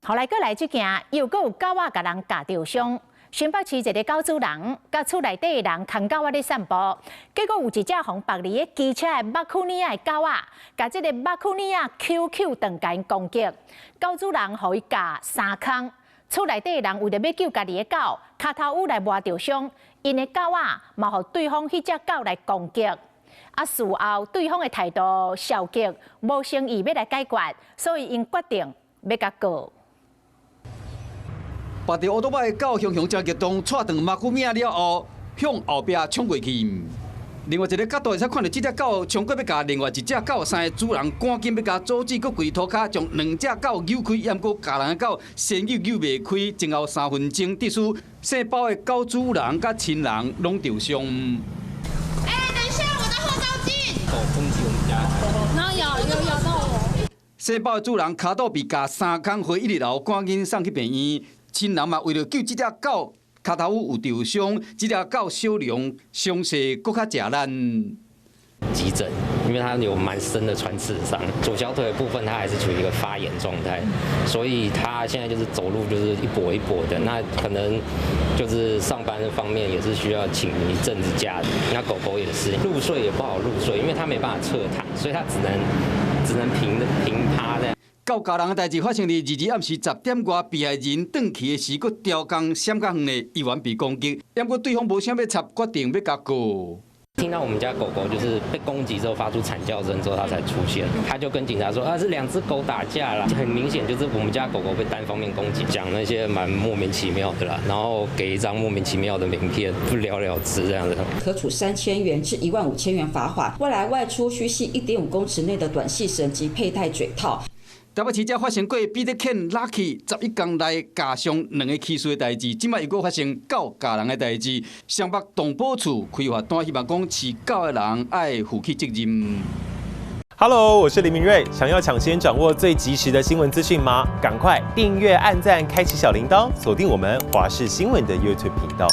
予來閣來這件，又閣有狗仔共人咬著傷。新北市一个狗主人，佮厝內底的人牽狗仔咧散步，結果有一隻予縛佇咧機車的馬庫尼亞的狗仔，共這个馬庫尼亞 QQ 斷共𪜶攻擊，狗主人予伊咬三空。厝內底的人為著欲救家己的狗，跤頭趺來磨著傷，𪜶的狗仔嘛予對方彼隻狗來攻擊。啊，事後對方的態度消極，無誠意欲來解決，所以𪜶決定欲共告。縛佇烏多擺的狗雄雄誠激動，掣斷馬庫命了後，向後壁衝過去。另外一个角度會使看著這隻狗衝過欲共另外一隻狗，三个主人趕緊欲共阻止，閣跪塗跤將兩隻狗扭開，毋過咬人的狗先扭扭袂開，前後3分鐘，致使姓包的狗主人佮親人攏著傷。欸，等一下，我的後照鏡。狗攻擊我們家。然後咬，有咬到我。姓包的主人跤肚被咬三空，血一直流，趕緊送去病院。親人嘛為著救這隻狗，跤頭趺有著傷，這隻狗小龍傷勢閣較食力。急診，因為它有蠻深的穿刺傷，左小腿的部分它還是處於一個發炎狀態，所以它現在就是走路就是一跛一跛的，那可能就是上班方面也是需要請一陣子假的。那狗狗也是入睡也不好入睡，因為它沒辦法側躺，所以它只能平平趴這樣。狗咬人的代誌發生佇22暗時10點外，被害人轉去的時，閣刁工閃較遠的，依然被攻擊。毋過對方無啥欲插，決定欲共告。聽到我們家狗狗就是被攻擊之後發出慘叫聲之後，它才出現。他就跟警察說：啊，是兩隻狗打架啦。很明顯就是我們家狗狗被單方面攻擊，講那些蠻莫名其妙的啦，然後給一張莫名其妙的名片，不了了之這樣子。可處3000元至15,000元罰款。未來外出需繫1.5公尺內的短細繩及佩戴嘴套。台北市才發生過彼得犬 Lucky 11工內咬傷兩个騎士的代誌，這擺又閣發生狗咬人的代誌。雙北動保處開罰單，希望講飼狗的人愛負起責任。 Hello，我是林明瑞，想要搶先掌握最及時的新聞資訊嗎？趕快訂閱、按讚、開啟小鈴鐺，鎖定我們華視新聞的 YouTube 頻道。